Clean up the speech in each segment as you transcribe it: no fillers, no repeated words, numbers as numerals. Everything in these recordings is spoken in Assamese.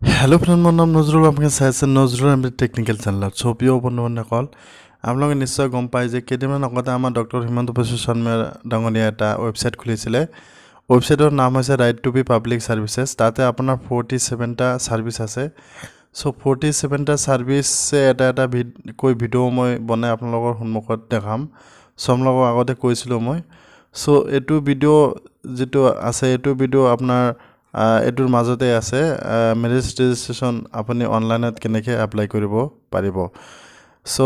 হেল্ল' ফ্ৰেণ্ড, মোৰ নাম নজৰুল। আপোনালোকে চাই আছে নজৰুল এম টেকনিকেল চেনেলত। চ' প্ৰিয় বন্ধু বান্ধৱীসকল, আপোনালোকে নিশ্চয় গম পায় যে কেইদিনমান আগতে আমাৰ ডক্টৰ হিমন্ত বিশ্ব শৰ্মা ডাঙৰীয়া এটা ৱেবছাইট খুলিছিলে। ৱেবছাইটৰ নাম হৈছে right to B public services. তাতে আপোনাৰ 47টা ছাৰ্ভিচ আছে। চ' 47টা ছাৰ্ভিচে এটা এটা কৈ ভিডিঅ' মই বনাই আপোনালোকৰ সন্মুখত দেখাম। চ' আপোনালোকক আগতে কৈছিলোঁ মই। চ' এইটো ভিডিঅ' যিটো আছে, এইটো ভিডিঅ' আপোনাৰ এইটোৰ মাজতে আছে মেৰেজ ৰেজিষ্ট্ৰেশ্যন আপুনি অনলাইনত কেনেকৈ এপ্লাই কৰিব পাৰিব। চ'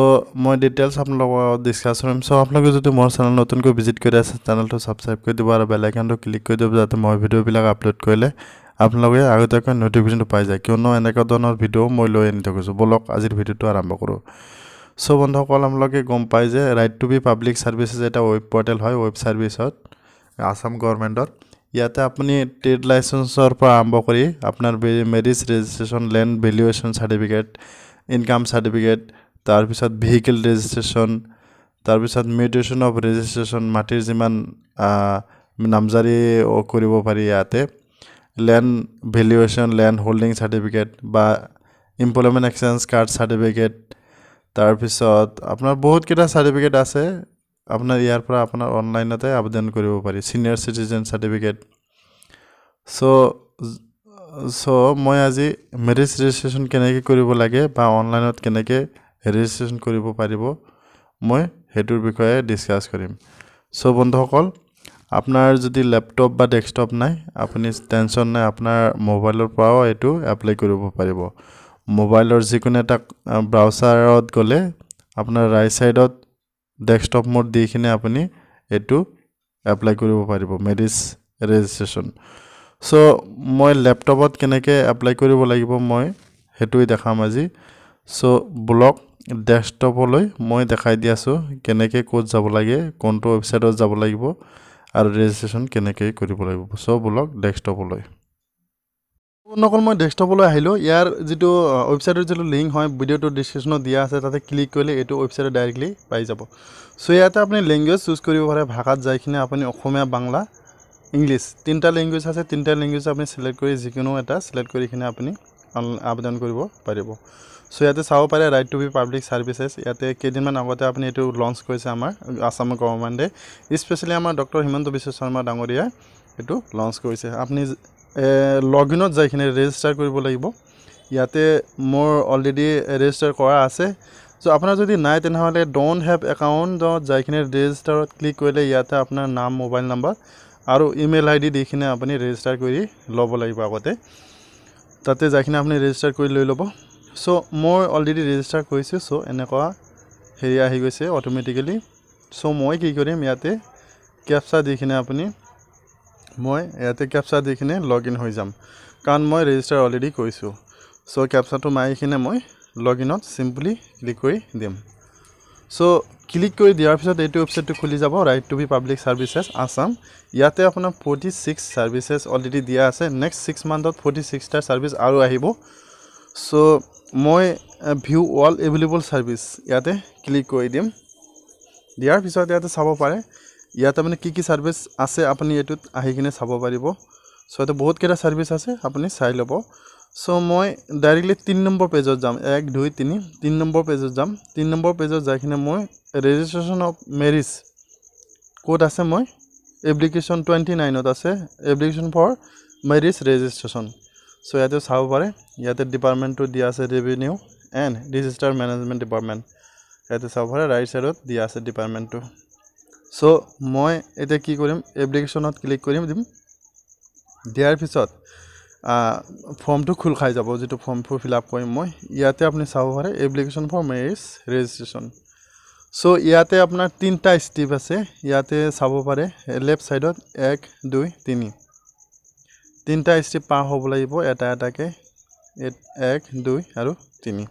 মই ডিটেইলছ আপোনালোকৰ আগত ডিছকাছ কৰিম। চ' আপোনালোকে যদি মোৰ চেনেল নতুনকৈ ভিজিট কৰি আছে, চেনেলটো ছাবস্ক্ৰাইব কৰি দিব আৰু বেল আইকনটো ক্লিক কৰি দিব, যাতে মই ভিডিঅ'বিলাক আপলোড কৰিলে আপোনালোকে আগতীয়াকৈ ন'টিফিকেশ্যনটো পাই যায়, কিয়নো এনেকুৱা ধৰণৰ ভিডিঅ' মই লৈ আনি থাকিছোঁ। ব'লক, আজিৰ ভিডিঅ'টো আৰম্ভ কৰোঁ। চ' বন্ধুসকল, আপোনালোকে গম পায় যে right to B public services এটা ৱেব পৰ্টেল হয়, ৱেব ছাৰ্ভিচত আছাম গভৰ্ণমেণ্টৰ। ইয়াতে আপুনি ট্ৰেড লাইচেঞ্চৰ পৰা আৰম্ভ কৰি আপোনাৰ marriage registration, land valuation certificate, income certificate, তাৰপিছত ভেহিকেল ৰেজিষ্ট্ৰেশ্যন, তাৰপিছত মিউটেশ্যন অফ ৰেজিষ্ট্ৰেশ্যন, মাটিৰ যিমান নামজাৰি কৰিব পাৰি ইয়াতে, land valuation, land holding certificate বা এমপ্লয়মেণ্ট এক্সচেঞ্জ কাৰ্ড চাৰ্টিফিকেট, তাৰপিছত আপোনাৰ বহুতকেইটা চাৰ্টিফিকেট আছে। আপোনাৰ ইয়াৰ পৰা আপোনাৰ অনলাইনতে আবেদন কৰিব পাৰি, ছিনিয়ৰ চিটিজেন চাৰ্টিফিকেট। চ' মই আজি মেৰেজ ৰেজিষ্ট্ৰেশ্যন কেনেকৈ কৰিব লাগে বা অনলাইনত কেনেকৈ ৰেজিষ্ট্ৰেশ্যন কৰিব পাৰিব, মই সেইটোৰ বিষয়ে ডিছকাছ কৰিম। চ' বন্ধুসকল, আপোনাৰ যদি লেপটপ বা ডেস্কটপ নাই, আপুনি টেনশ্যন নাই, আপোনাৰ মোবাইলৰ পৰাও এইটো এপ্লাই কৰিব পাৰিব। মোবাইলৰ যিকোনো এটা ব্ৰাউচাৰত গ'লে আপোনাৰ ৰাইট ছাইডত ডেস্কটপ মোড দি কিনে আপুনি এইটো এপ্লাই কৰিব পাৰিব, মেৰিজ ৰেজিষ্ট্ৰেশ্যন। চ' মই লেপটপত কেনেকৈ এপ্লাই কৰিব লাগিব, মই সেইটোৱে দেখাম আজি। চ' ব'লক, ডেস্কটপলৈ মই দেখাই দি আছোঁ কেনেকৈ ক'ত যাব লাগে, কোনটো ৱেবছাইটত যাব লাগিব আৰু ৰেজিষ্ট্ৰেশ্যন কেনেকৈ কৰিব লাগিব। চ' ব'লক ডেস্কটপলৈ। বন্ধুসকল, মই ডেস্কটপলৈ আহিলোঁ। ইয়াৰ যিটো ৱেবছাইটৰ যিটো লিংক হয়, ভিডিঅ'টোৰ ডিছক্ৰিপশ্যনত দিয়া আছে। তাতে ক্লিক কৰিলে এইটো ৱেবছাইটত ডাইৰেক্টলি পাই যাব। চ' ইয়াতে আপুনি লেংগুৱেজ চুজ কৰিব পাৰে। ভাষাত যাই কিনে আপুনি অসমীয়া, বাংলা, ইংলিছ, তিনিটা লেংগুৱেজ আছে। তিনিটা লেংগুৱেজ আপুনি চিলেক্ট কৰি, যিকোনো এটা চিলেক্ট কৰি কিনে আপুনি আবেদন কৰিব পাৰিব। চ' ইয়াতে চাব পাৰে right to B public services. ইয়াতে কেইদিনমান আগতে আপুনি এইটো লঞ্চ কৰিছে আমাৰ আছাম গভৰ্ণমেণ্টে, স্পেচিয়েলি আমাৰ ডক্টৰ হিমন্ত বিশ্ব শৰ্মা ডাঙৰীয়াই এইটো লঞ্চ কৰিছে। আপুনি লগ ইনত যাই কিনে ৰেজিষ্টাৰ কৰিব লাগিব। ইয়াতে মোৰ অলৰেডি ৰেজিষ্টাৰ কৰা আছে। চ' আপোনাৰ যদি নাই, তেনেহ'লে don't have একাউণ্টত যাই কিনে ৰেজিষ্টাৰত ক্লিক কৰিলে ইয়াতে আপোনাৰ নাম, মোবাইল নাম্বাৰ আৰু ইমেইল আই ডি দি কিনে আপুনি ৰেজিষ্টাৰ কৰি ল'ব লাগিব আগতে। তাতে যাই কিনে আপুনি ৰেজিষ্টাৰ কৰি লৈ ল'ব। চ' মই অলৰেডি ৰেজিষ্টাৰ কৰিছোঁ। চ' এনেকুৱা হেৰি আহি গৈছে অট'মেটিকেলি। চ' মই কি কৰিম, ইয়াতে কেপচা দি কিনে আপুনি মই ইয়াতে কেপচা দি কিনে লগ ইন হৈ যাম, কাৰণ মই ৰেজিষ্টাৰ অলৰেডি কৰিছোঁ। চ' কেপচাটো মাৰি কিনে মই লগ ইনত চিম্পলি ক্লিক কৰি দিম। চ' ক্লিক কৰি দিয়াৰ পিছত এইটো ৱেবছাইটটো খুলি যাব, right to B public services Assam. ইয়াতে আপোনাৰ 46 ছাৰ্ভিচেছ অলৰেডি দিয়া আছে। নেক্সট 6 মান্থত 46টা ছাৰ্ভিচ আৰু আহিব। চ' মই ভিউ অল এভেইলেবল ছাৰ্ভিচ ইয়াতে ক্লিক কৰি দিম। দিয়াৰ পিছত ইয়াতে চাব পাৰে, ইয়াতে মানে কি কি ছাৰ্ভিচ আছে, আপুনি এইটোত আহি কিনে চাব পাৰিব। চ' ইয়াতে বহুতকেইটা ছাৰ্ভিচ আছে, আপুনি চাই ল'ব। চ' মই ডাইৰেক্টলি 3 নম্বৰ পেজত যাম। এক, দুই, তিনি, 3 নম্বৰ পেজত যাম। 3 নম্বৰ পেজত যাই কিনে মই ৰেজিষ্ট্ৰেশ্যন অফ মেৰিজ ক'ত আছে, মই এপ্লিকেশ্যন 29ত আছে, এপ্লিকেশ্যন ফৰ মেৰিজ ৰেজিষ্ট্ৰেশ্যন। চ' ইয়াতে চাব পাৰে, ইয়াতে ডিপাৰ্টমেণ্টটো দিয়া আছে, revenue and disaster management department. ইয়াতে চাব পাৰে, ৰাইট ছাইডত দিয়া আছে ডিপাৰ্টমেণ্টটো। চ' মই এতিয়া কি কৰিম? এপ্লিকেশ্যনত ক্লিক কৰিম দিম। দিয়াৰ পিছত ফৰ্মটো খোল খাই যাব, যিটো ফৰ্মটো ফিল আপ কৰিম মই। ইয়াতে আপুনি চাব পাৰে, এপ্লিকেশ্যন ফৰ মেৰিজ ৰেজিষ্ট্ৰেশ্যন। চ' ইয়াতে আপোনাৰ তিনিটা ষ্টেপ আছে। ইয়াতে চাব পাৰে লেফ্ট ছাইডত এক, দুই, তিনি, তিনিটা ষ্টেপ পাৰ হ'ব লাগিব এটা এটাকৈ। এক, দুই আৰু তিনি।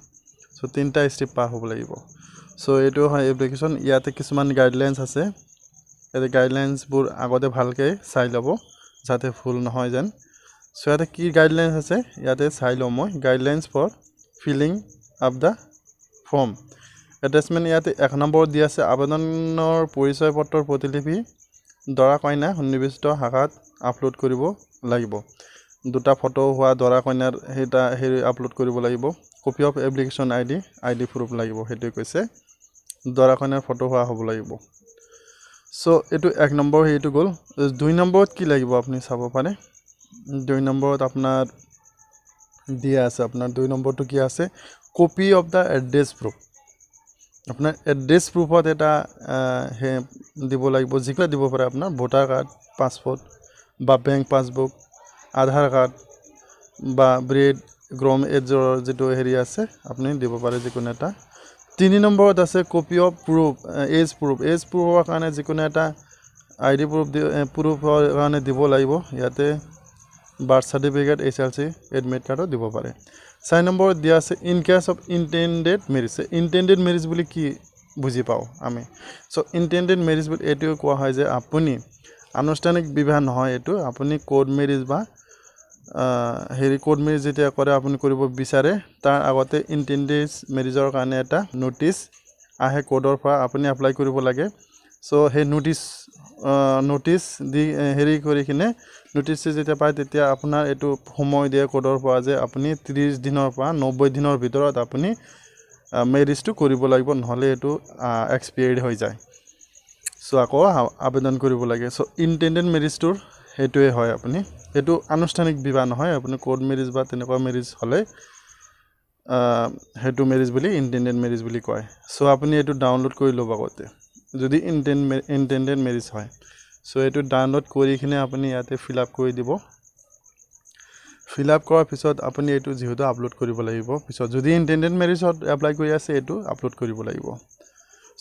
চ' তিনিটা ষ্টেপ পাৰ হ'ব লাগিব। চ' এইটো হয় এপ্লিকেশ্যন। ইয়াতে কিছুমান গাইডলাইনছ আছে। ইয়াতে গাইডলাইনছবোৰ আগতে ভালকৈ চাই ল'ব, যাতে ভুল নহয় যেন। চ' ইয়াতে কি গাইডলাইনছ আছে, ইয়াতে চাই লওঁ মই। Guidelines for filling up the form, attachment ইয়াতে 1 নম্বৰত দি আছে, আবেদনৰ পৰিচয় পত্ৰৰ প্ৰতিলিপি দৰা কইনা সন্নিৱিষ্ট শাখাত আপলোড কৰিব লাগিব। দুটা ফটো হোৱা দৰা কইনাৰ সেইটা হেৰি আপলোড কৰিব লাগিব। Copy of application ID, ID proof লাগিব, সেইটোৱে কৈছে। দৰা কইনাৰ ফটো হোৱা হ'ব লাগিব। চ' এইটো এক নম্বৰ হেৰিটো গ'ল। দুই নম্বৰত কি লাগিব আপুনি চাব পাৰে। দুই নম্বৰত আপোনাৰ দিয়া আছে, আপোনাৰ দুই নম্বৰটো কি আছে? Copy of the address proof। আপোনাৰ এড্ৰেছ প্ৰুফত এটা সেই দিব লাগিব, যিকোনো দিব পাৰে, আপোনাৰ ভোটাৰ কাৰ্ড, পাছপৰ্ট বা বেংক পাছবুক, আধাৰ কাৰ্ড বা ব্ৰাইড গ্ৰুম এজৰ যিটো হেৰি আছে, আপুনি দিব পাৰে যিকোনো এটা। তিনি নম্বৰত আছে copy of proof, age proof। Age প্ৰুফৰ কাৰণে যিকোনো এটা আই ডি প্ৰুফ দি প্ৰুফৰ কাৰণে দিব লাগিব। ইয়াতে বাৰ্থ চাৰ্টিফিকেট, এইচএলচি এডমিট কাৰ্ডো দিব পাৰে। চাৰি নম্বৰত দিয়া আছে in case of intended marriage। Intended marriage বুলি কি বুজি পাওঁ আমি? চ' ইনটেণ্ডেড মেৰিজ বুলি এইটোৱে কোৱা হয় যে আপুনি আনুষ্ঠানিক বিবাহ নহয়, এইটো আপুনি কোৰ্ট মেৰিজ বা হেৰি কোৰ্ট মেৰিজ যেতিয়া কৰে, আপুনি কৰিব বিচাৰে, তাৰ আগতে ইনটেণ্ডেড মেৰিজৰ কাৰণে এটা ন'টিছ আহে কোৰ্টৰ পৰা, আপুনি এপ্লাই কৰিব লাগে। চ' সেই ন'টিছ দি হেৰি কৰি কিনে ন'টিছটো যেতিয়া পায়, তেতিয়া আপোনাৰ এইটো সময় দিয়ে কোৰ্টৰ পৰা যে আপুনি 30 দিনৰ পৰা 90 দিনৰ ভিতৰত আপুনি মেৰিজটো কৰিব লাগিব, নহ'লে এইটো এক্সপায়াৰ্ড হৈ যায়। চ' আকৌ আবেদন কৰিব লাগে। চ' ইনটেণ্ডেড মেৰিজটোৰ সেইটোৱে হয়, আপুনি এইটো আনুষ্ঠানিক বিবাহ নহয়, আপুনি কোৰ্ট মেৰিজ বা তেনেকুৱা মেৰিজ হ'লে সেইটো মেৰিজ বুলি ইনটেণ্ডেড মেৰিজ বুলি কয়। চ' আপুনি এইটো ডাউনলোড কৰি ল'ব আগতে, যদি ইনটেণ্ডেড মেৰিজ হয়। চ' এইটো ডাউনলোড কৰি কিনে আপুনি ইয়াতে ফিল আপ কৰি দিব। ফিল আপ কৰাৰ পিছত আপুনি এইটো যিহেতু আপলোড কৰিব লাগিব পিছত, যদি ইনটেণ্ডেড মেৰিজত এপ্লাই কৰি আছে, এইটো আপলোড কৰিব লাগিব।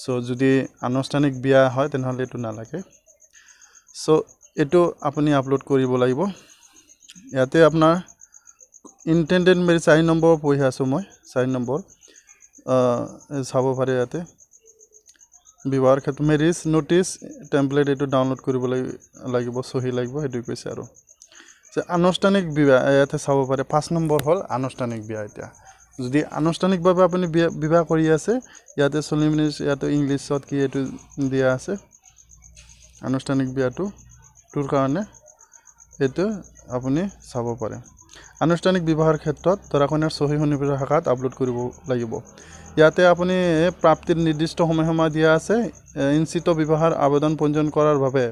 চ' যদি আনুষ্ঠানিক বিয়া হয়, তেনেহ'লে এইটো নালাগে। চ' এইটো আপুনি আপলোড কৰিব লাগিব। ইয়াতে আপোনাৰ ইনটেণ্ডেড মেৰিজ চাৰি নম্বৰ পঢ়ি আছোঁ মই। চাৰি নম্বৰ চাব পাৰে ইয়াতে, বিবাহৰ ক্ষেত্ৰত মেৰিজ ন'টিছ টেমপ্লেট, এইটো ডাউনলোড কৰিব লাগিব, চহী লাগিব, সেইটো কৈছে। আৰু যে আনুষ্ঠানিক বিবাহ ইয়াতে চাব পাৰে, পাঁচ নম্বৰ হ'ল আনুষ্ঠানিক বিয়া। এতিয়া যদি আনুষ্ঠানিকভাৱে আপুনি বিয়া বিবাহ কৰি আছে, ইয়াতে চলিমিনিজ, ইয়াতে ইংলিছত কি এইটো দিয়া আছে। আনুষ্ঠানিক বিয়াটো তোৰ কাৰণে এইটো আপুনি চাব পাৰে। আনুষ্ঠানিক বিবাহৰ ক্ষেত্ৰত দৰা কইনাৰ চহী সন্নিৱিষ্ট শাখাত আপলোড কৰিব লাগিব। ইয়াতে আপুনি প্ৰাপ্তিৰ নিৰ্দিষ্ট সময়সীমা দিয়া আছে। ইচ্ছিত বিবাহৰ আবেদন পঞ্জীয়ন কৰাৰ বাবে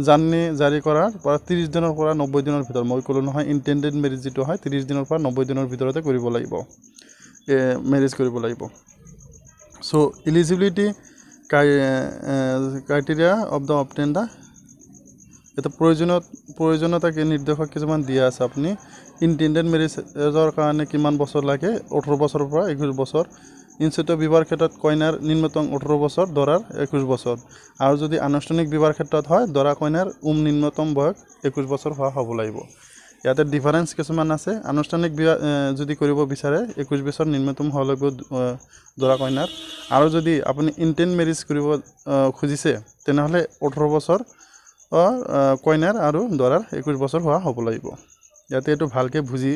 জাননী জাৰি কৰাৰ পৰা 30 দিনৰ পৰা 90 দিনৰ ভিতৰত। মই ক'লোঁ নহয়, ইণ্টেণ্ডেড মেৰিজ যিটো হয়, 30 দিনৰ পৰা 90 দিনৰ ভিতৰতে কৰিব লাগিব, মেৰিজ কৰিব লাগিব। So eligibility criteria of the obtain the এতিয়া প্ৰয়োজনীয়তা কি নিৰ্দেশক কিছুমান দিয়া আছে। আপুনি ইণ্টেণ্ডেড মেৰিজৰ কাৰণে কিমান বছৰ লাগে? 18 বছৰৰ পৰা 21 বছৰ। ইচ্ছিত বিবাহৰ ক্ষেত্ৰত কইনাৰ নিম্নতম 18 বছৰ, দৰাৰ 21 বছৰ। আৰু যদি আনুষ্ঠানিক বিবাহৰ ক্ষেত্ৰত হয়, দৰা কইনাৰ নিম্নতম বয়স 21 বছৰ হোৱা হ'ব লাগিব। ইয়াতে ডিফাৰেঞ্চ কিছুমান আছে। আনুষ্ঠানিক বিবাহ যদি কৰিব বিচাৰে, 21 বছৰ নিম্নতম হ'ব লাগিব দৰা কইনাৰ। আৰু যদি আপুনি ইণ্টেণ্ড মেৰিজ কৰিব খুজিছে, তেনেহ'লে 18 বছৰ কইনাৰ আৰু দৰাৰ 21 বছৰ হোৱা হ'ব লাগিব। ইয়াতে এইটো ভালকৈ বুজি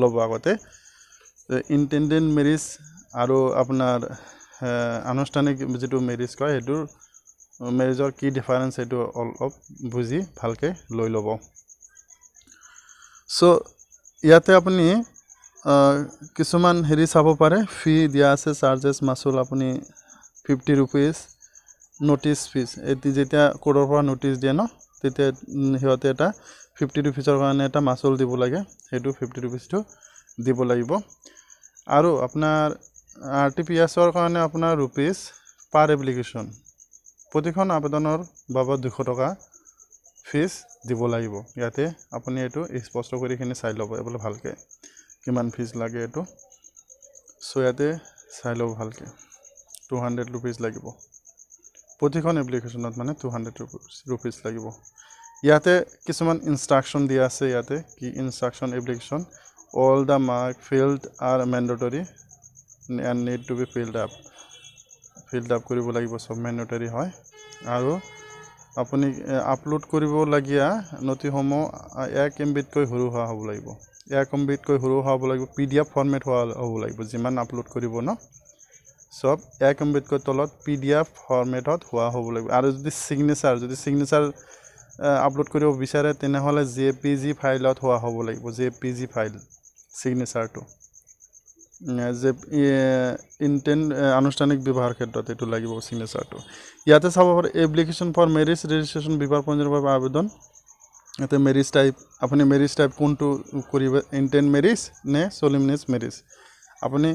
ল'ব আগতে, ইণ্টেণ্ডেড মেৰিজ আৰু আপোনাৰ আনুষ্ঠানিক যিটো মেৰিজ কয়, সেইটোৰ মেৰিজৰ কি ডিফাৰেঞ্চ, সেইটো অলপ বুজি ভালকৈ লৈ ল'ব। চ' ইয়াতে আপুনি কিছুমান হেৰি চাব পাৰে। ফি দিয়া আছে, চাৰ্জেছ মাচুল, আপুনি 50 ৰুপিজ ন'টিছ ফিজ। এটি যেতিয়া কোৰ্টৰ পৰা ন'টিছ দিয়ে ন, তেতিয়া সিহঁতে এটা 50 ৰুপিজৰ কাৰণে এটা মাচুল দিব লাগে, সেইটো 50 ৰুপিজটো দিব লাগিব। আৰু আপোনাৰ আৰটিপিএছৰ কাৰণে আপোনাৰ ৰুপিজ পাৰ এপ্লিকেশ্যন, প্ৰতিখন আবেদনৰ বাবদ 200 টকা ফিজ দিব লাগিব। ইয়াতে আপুনি এইটো স্পষ্ট কৰি কিনে চাই ল'ব এইবোলে ভালকৈ, কিমান ফিজ লাগে এইটো। চ' ইয়াতে চাই ল'ব ভালকৈ, 200 ৰুপিজ লাগিব প্ৰতিখন এপ্লিকেশ্যনত, মানে 200 ৰুপিজ লাগিব। ইয়াতে কিছুমান ইনষ্ট্ৰাকশ্যন দিয়া আছে। ইয়াতে কি instruction? Application, all the mark field are mandatory and need to be filled up। Filled up কৰিব লাগিব, চব মেণ্ডেটৰী হয়। আৰু আপুনি আপলোড কৰিবলগীয়া নথিসমূহ 1 এমবিতকৈ সৰু হোৱা হ'ব লাগিব, 1 এমবিতকৈ সৰু হ'ব লাগিব, পিডিএফ ফৰ্মেট হোৱা হ'ব লাগিব। যিমান আপলোড কৰিব ন, চব 1 এমবিতকৈ তলত পিডিএফ ফৰ্মেটত হোৱা হ'ব লাগিব। আৰু যদি ছিগনেচাৰ আপলোড কৰিব বিচাৰে তেনেহ'লে জেপিজি ফাইলত হোৱা হ'ব লাগিব। জেপিজি ফাইল ছিগনেচাৰটো যে ইণ্টেণ্ট আনুষ্ঠানিক বিবাহৰ ক্ষেত্ৰত এইটো লাগিব ছিগনেচাৰটো। ইয়াতে চাব পাৰে এপ্লিকেশ্যন ফৰ মেৰিজ ৰেজিষ্ট্ৰেশ্যন, বিবাহ পঞ্জীয়নৰ বাবে আবেদন। ইয়াতে মেৰিজ টাইপ, আপুনি মেৰিজ টাইপ কোনটো কৰিব, ইণ্টেণ্ট মেৰিজ নে চলিমনিজ মেৰিজ, আপুনি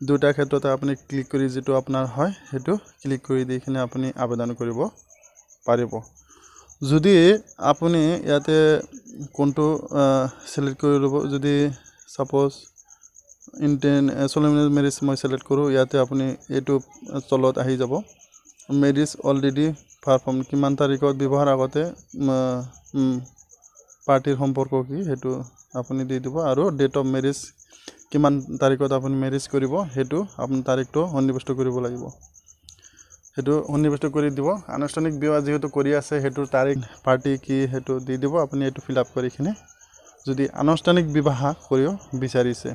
দুটা ক্ষেত্ৰতে আপুনি ক্লিক কৰি যিটো আপোনাৰ হয় সেইটো ক্লিক কৰি দি কিনে আপুনি আবেদন কৰিব পাৰিব। যদি আপুনি ইয়াতে কোনটো চিলেক্ট কৰি ল'ব, যদি ছাপ'জ ইণ্টেণ্ট চলিমনিজ মেৰিজ মই চিলেক্ট কৰোঁ, ইয়াতে আপুনি এইটো তলত আহি যাব মেৰিজ অলৰেডি পাৰফৰ্ম, কিমান তাৰিখত বিবাহৰ আগতে পাৰ্টিৰ সম্পৰ্ক কি সেইটো আপুনি দি দিব, আৰু ডেট অফ মেৰিজ কিমান তাৰিখত আপুনি মেৰিজ কৰিব সেইটো আপুনি তাৰিখটো সন্নিৱিষ্ট কৰিব লাগিব, সেইটো সন্নিৱিষ্ট কৰি দিব। আনুষ্ঠানিক বিবাহ যিহেতু কৰি আছে সেইটোৰ তাৰিখ পাৰ্টি কি সেইটো দি দিব আপুনি, এইটো ফিল আপ কৰি কিনে যদি আনুষ্ঠানিক বিবাহ কৰিব বিচাৰিছে।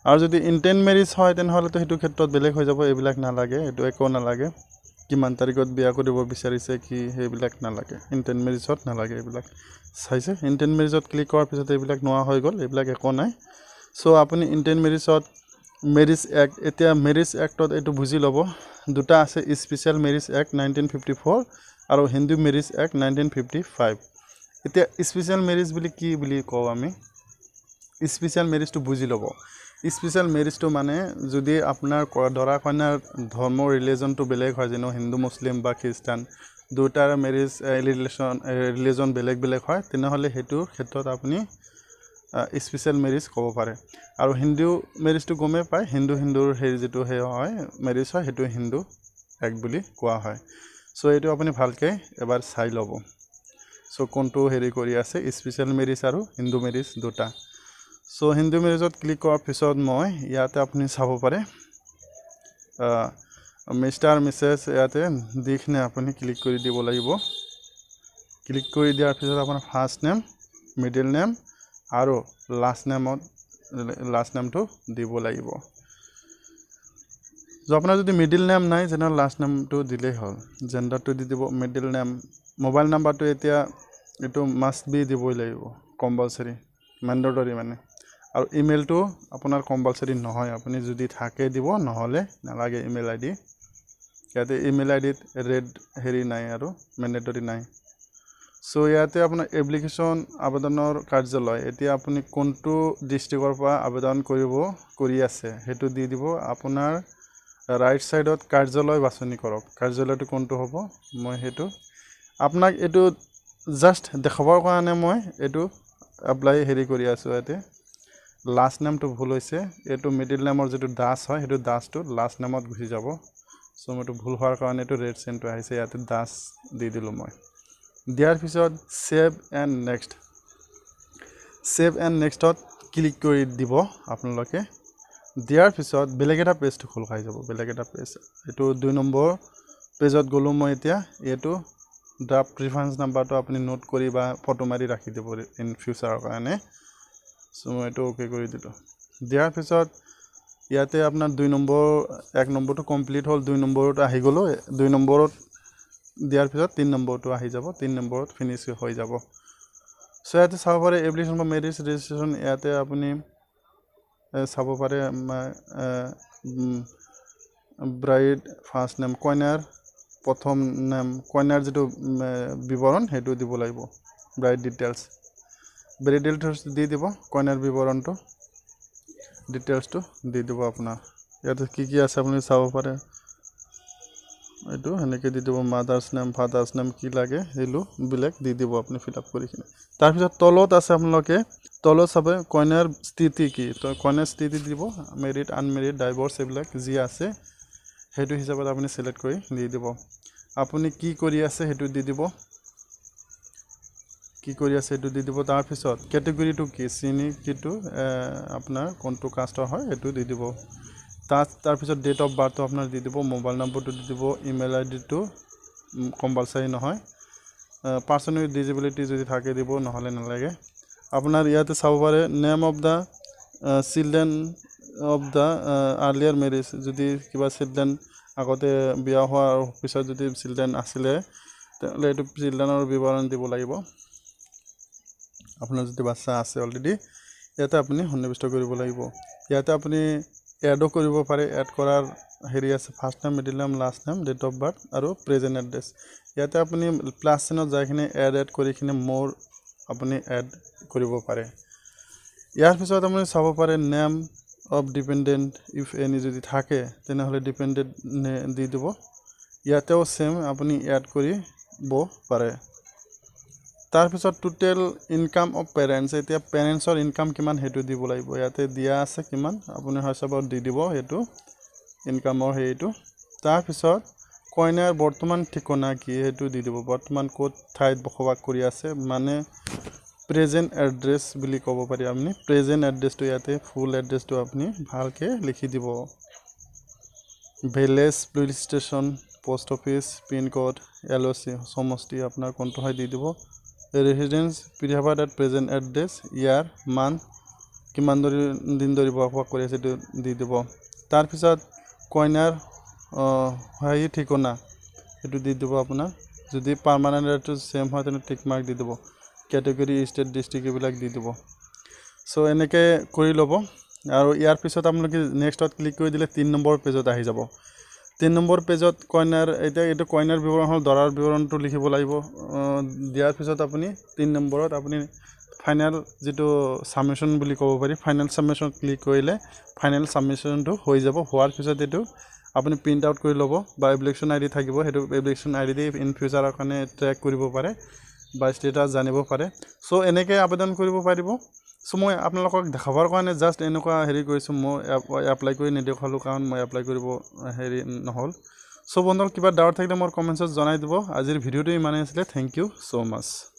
আৰু যদি ইণ্টেণ্ট মেৰিজ হয় তেনেহ'লেতো সেইটো ক্ষেত্ৰত বেলেগ হৈ যাব, এইবিলাক নালাগে, এইটো একো নালাগে, কিমান তাৰিখত বিয়া কৰিব বিচাৰিছে কি সেইবিলাক নালাগে, ইণ্টেণ্ট মেৰিজত নালাগে এইবিলাক। চাইছে ইণ্টেণ্ট মেৰিজত ক্লিক কৰাৰ পিছত এইবিলাক নোহোৱা হৈ গ'ল, এইবিলাক একো নাই। চ' আপুনি ইণ্টেণ্ট মেৰিজত মেৰিজ এক্ট, এতিয়া মেৰিজ এক্টত এইটো বুজি ল'ব, দুটা আছে, স্পেচিয়েল মেৰিজ এক্ট 1954 আৰু হিন্দু মেৰিজ এক্ট 1955। এতিয়া স্পেচিয়েল মেৰিজ বুলি কি বুলি কওঁ আমি, স্পেচিয়েল মেৰিজটো বুজি ল'ব। স্পেচিয়েল মেৰিজটো মানে যদি আপোনাৰ দৰা কইনাৰ ধৰ্ম ৰিলিজনটো বেলেগ হয়, যেনে হিন্দু মুছলিম বা খ্ৰীষ্টান, দুটাৰ মেৰিজ ৰিলিজন বেলেগ বেলেগ হয়, তেনেহ'লে সেইটো ক্ষেত্ৰত আপুনি স্পেচিয়েল মেৰিজ ক'ব পাৰে। আৰু হিন্দু মেৰিজটো গমেই পায়, হিন্দুৰ সেই যিটো সেই হয় মেৰিজ হয় সেইটো হিন্দু এক্ট বুলি কোৱা হয়। চ' এইটো আপুনি ভালকৈ এবাৰ চাই ল'ব। চ' কোনটো হেৰি কৰি আছে, স্পেচিয়েল মেৰিজ আৰু হিন্দু মেৰিজ দুটা। চ' হিন্দু মেৰিজত ক্লিক কৰাৰ পিছত মই ইয়াতে আপুনি চাব পাৰে মিষ্টাৰ মিছেছ ইয়াতে দি কিনে আপুনি ক্লিক কৰি দিব লাগিব। ক্লিক কৰি দিয়াৰ পিছত আপোনাৰ ফাৰ্ষ্ট নেম, মিডিল নেম আৰু লাষ্ট নেমটো দিব লাগিব। আপোনাৰ যদি মিডিল নেম নাই তেনেহ'লে লাষ্ট নেমটো দিলেই হ'ল, জেণ্ডাৰটো দি দিব, মিডিল নেম, মোবাইল নাম্বাৰটো এতিয়া এইটো মাষ্ট বি দিবই লাগিব, কম্পালচৰি, মেণ্ডেটৰী মানে। আৰু ইমেইলটো আপোনাৰ কম্পালচৰি নহয়, আপুনি যদি থাকে দিব, নহ'লে নালাগে ইমেইল আই ডি। ইয়াতে ইমেইল আই ডিত ৰেড হেৰি নাই আৰু মেণ্ডেটৰী নাই। চ' ইয়াতে আপোনাৰ এপ্লিকেশ্যন আবেদনৰ কাৰ্যালয়, এতিয়া আপুনি কোনটো ডিষ্ট্ৰিক্টৰ পৰা আবেদন কৰি আছে সেইটো দি দিব। আপোনাৰ ৰাইট ছাইডত কাৰ্যালয় বাছনি কৰক, কাৰ্যালয়টো কোনটো হ'ব মই সেইটো আপোনাক এইটো জাষ্ট দেখাবৰ কাৰণে মই এইটো এপ্লাই হেৰি কৰি আছোঁ। ইয়াতে লাষ্ট নেমটো ভুল হৈছে, এইটো মিডিল নেমৰ যিটো দাস হয় সেইটো দাসটো লাষ্ট নেমত গুচি যাব। চ' মই এইটো ভুল হোৱাৰ কাৰণে এইটো ৰেড চিনটো আহিছে, ইয়াতে দাস দি দিলোঁ মই। দিয়াৰ পিছত save and next, save and নেক্সটত click কৰি দিব আপোনালোকে। দিয়াৰ পিছত বেলেগ এটা পেজটো খোল খাই যাব, বেলেগ এটা পেজ, এইটো 2 নম্বৰ পেজত গ'লোঁ মই। এতিয়া এইটো ড্ৰাফ্ট ৰিফাৰেঞ্চ নাম্বাৰটো আপুনি নোট কৰি বা ফটো মাৰি ৰাখি দিব ইন ফিউচাৰৰ কাৰণে। চ' মই এইটো অ'কে কৰি দিলোঁ। দিয়াৰ পিছত ইয়াতে আপোনাৰ 2 নম্বৰ, 1 নম্বৰটো কমপ্লিট হ'ল, 2 নম্বৰত আহি গ'লোঁ। 2 নম্বৰত দিয়াৰ পিছত 3 নম্বৰটো আহি যাব, 3 নম্বৰত ফিনিছ হৈ যাব। চ' ইয়াতে চাব পাৰে এপ্লিকেশ্যন ফৰ মেৰিজ ৰেজিষ্ট্ৰেশ্যন, ইয়াতে আপুনি চাব পাৰে ব্ৰাইড ফাৰ্ষ্ট নেম, কইনাৰ প্ৰথম নেম, কইনাৰ যিটো বিৱৰণ সেইটো দিব লাগিব, ব্ৰাইড ডিটেইলছ, ব্ৰাইড ডিটেইলছ দি দিব, কইনাৰ বিৱৰণটো ডিটেইলছটো দি দিব আপোনাৰ। ইয়াতে কি কি আছে আপুনি চাব পাৰে, এইটো সেনেকৈ দি দিব, মাদাৰ্ছ নেম, ফাদাৰ্ছ নেম কি লাগে সেইবিলাক দি দিব আপুনি ফিল আপ কৰি কিনে। তাৰপিছত তলত আছে আপোনালোকে তলত চাব কইনাৰ স্থিতি কি, তো কইনাৰ স্থিতি দিব, মেৰিড, আনমেৰিড, ডাইভৰ্চ এইবিলাক যি আছে সেইটো হিচাপত আপুনি চিলেক্ট কৰি দি দিব। আপুনি কি কৰি আছে সেইটো দি দিব, কি কৰি আছে সেইটো দি দিব। তাৰপিছত কেটেগৰীটো কি, শ্ৰেণী কিটো আপোনাৰ কোনটো কাষ্টৰ হয় সেইটো দি দিব। তাৰপিছত ডেট অফ বাৰ্থটো আপোনাৰ দি দিব, মোবাইল নম্বৰটো দি দিব, ইমেইল আই ডিটো কম্পালচাৰী নহয়, পাৰ্চন উইথ ডিজেবিলিটি যদি থাকে দিব, নহ'লে নালাগে। আপোনাৰ ইয়াতে চাব পাৰে name of the children of the earlier marriage, যদি কিবা চিলড্ৰেন আগতে বিয়া হোৱাৰ পিছত যদি চিলড্ৰেন আছিলে তেনেহ'লে এইটো চিলড্ৰেনৰ বিৱৰণ দিব লাগিব। আপোনাৰ যদি বাচ্ছা আছে অলৰেডি, ইয়াতে আপুনি সন্নিৱিষ্ট কৰিব লাগিব। ইয়াতে আপুনি এডো কৰিব পাৰে। এড কৰাৰ হেৰি আছে, first name, middle name, last name, date of birth আৰু প্ৰেজেণ্ট এড্ৰেছ। ইয়াতে আপুনি প্লাছ চিনত যাই কিনে এড কৰি কিনে মোৰ আপুনি এড কৰিব পাৰে। ইয়াৰ পিছত আপুনি চাব পাৰে name of dependent, if any যদি থাকে, তেনেহ'লে ডিপেণ্ডেণ্ট দি দিব। ইয়াতেও ছেম আপুনি এড কৰিব পাৰে। তাৰপিছত টোটেল ইনকাম অফ পেৰেণ্টছ। এতিয়া পেৰেণ্টছৰ ইনকাম কিমান, সেইটো দিব লাগিব। ইয়াতে দিয়া আছে কিমান, আপুনি হিচাপত দি দিব সেইটো ইনকামৰ হেৰিটো। তাৰপিছত কইনাৰ বৰ্তমান ঠিকনা কি, সেইটো দি দিব। বৰ্তমান ক'ত ঠাইত বসবাস কৰি আছে, মানে প্ৰেজেণ্ট এড্ৰেছ বুলি ক'ব পাৰি আপুনি। প্ৰেজেণ্ট এড্ৰেছটো ইয়াতে ফুল এড্ৰেছটো আপুনি ভালকৈ লিখি দিব। Village, police station, post office, pincode, LOC, সমষ্টি আপোনাৰ কোনটো হয় দি দিব। Residence preferred at present address, year, month, কিমান ধৰি দিন ধৰি বসবাস কৰি আছে, সেইটো দি দিব। তাৰপিছত কইনাৰ স্থায়ী ঠিকনা, সেইটো দি দিব। আপোনাৰ যদি পাৰ্মানেণ্ট এড্ৰেছ ছেম হয়, তেনে টিক মাৰ্ক দি দিব। কেটেগৰী, ষ্টেট, ডিষ্ট্ৰিক্ট এইবিলাক দি দিব। চ' এনেকৈ কৰি ল'ব আৰু ইয়াৰ পিছত আপোনালোকে নেক্সটত ক্লিক কৰি দিলে 3 নম্বৰ পেজত আহি যাব। 3 নম্বৰ পেজত কইনাৰ, এতিয়া এইটো কইনাৰ বিৱৰণ হ'ল, দৰাৰ বিৱৰণটো লিখিব লাগিব। দিয়াৰ পিছত আপুনি 3 নম্বৰত আপুনি ফাইনেল যিটো ছাবমিশ্যন বুলি ক'ব পাৰি, ফাইনেল ছাবমিশ্যন ক্লিক কৰিলে ফাইনেল ছাবমিশ্যনটো হৈ যাব। হোৱাৰ পিছত এইটো আপুনি প্ৰিণ্ট আউট কৰি ল'ব বা এপ্লিকেশ্যন আই ডি থাকিব, সেইটো এপ্লিকেশ্যন আই ডি দি ইন ফিউচাৰৰ কাৰণে ট্ৰেক কৰিব পাৰে বা ষ্টেটাছ জানিব পাৰে। চ' এনেকৈ আবেদন কৰিব পাৰিব। চ' মই আপোনালোকক দেখাবৰ কাৰণে জাষ্ট এনেকুৱা হেৰি কৰিছোঁ। মই এপ্লাই কৰি নেদেখালোঁ, কাৰণ মই এপ্লাই কৰিব হেৰি নহ'ল। চ' বন্ধুসকল, কিবা ডাউট থাকিলে মোৰ কমেণ্টছত জনাই দিব। আজিৰ ভিডিঅ'টো ইমানেই আছিলে। Thank you so much.